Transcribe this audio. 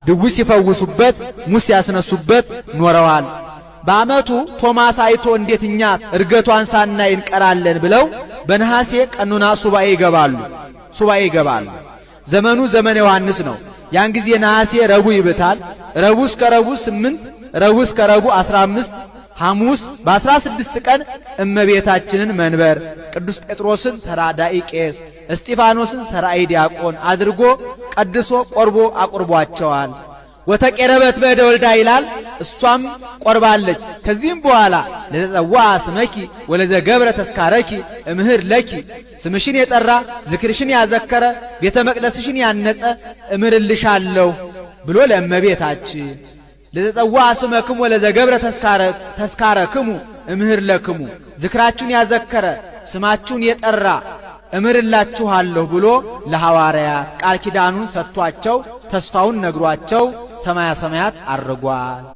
ድውይ ሲፈውሱበት፣ ሙት ሲያስነሱበት ኖረዋል። በዓመቱ ቶማስ አይቶ እንዴት እኛ እርገቷን ሳናይ እንቀራለን ብለው በነሐሴ ቀኖና ሱባኤ ይገባሉ። ሱባኤ ይገባሉ። ዘመኑ ዘመነ ዮሐንስ ነው። ያን ጊዜ ነሐሴ ረቡዕ ይብታል። ረቡዕ እስከ ረቡዕ 8፣ ረቡዕ እስከ ረቡዕ 15፣ ሐሙስ በ16 ቀን እመቤታችንን መንበር፣ ቅዱስ ጴጥሮስን ተራዳኢ ቄስ፣ እስጢፋኖስን ሰራኢ ዲያቆን አድርጎ ቀድሶ ቆርቦ አቁርቧቸዋል። ወተቄረበት በእደ ወልዳ ይላል። እሷም ቆርባለች። ከዚህም በኋላ ለዘጸውዐ ስመኪ ወለዘገብረ ተስካረኪ እምህር ለኪ፣ ስምሽን የጠራ፣ ዝክርሽን ያዘከረ፣ ቤተ መቅደስሽን ያነጸ እምርልሻለሁ ብሎ ለእመቤታችን ለዘጸውዐ ስመክሙ ወለዘገብረ ተስካረክሙ እምህር ለክሙ፣ ዝክራችሁን ያዘከረ፣ ስማችሁን የጠራ እምርላችኋለሁ ብሎ ለሐዋርያት ቃል ኪዳኑን ሰጥቷቸው፣ ተስፋውን ነግሯቸው ሰማያ ሰማያት አርጓል።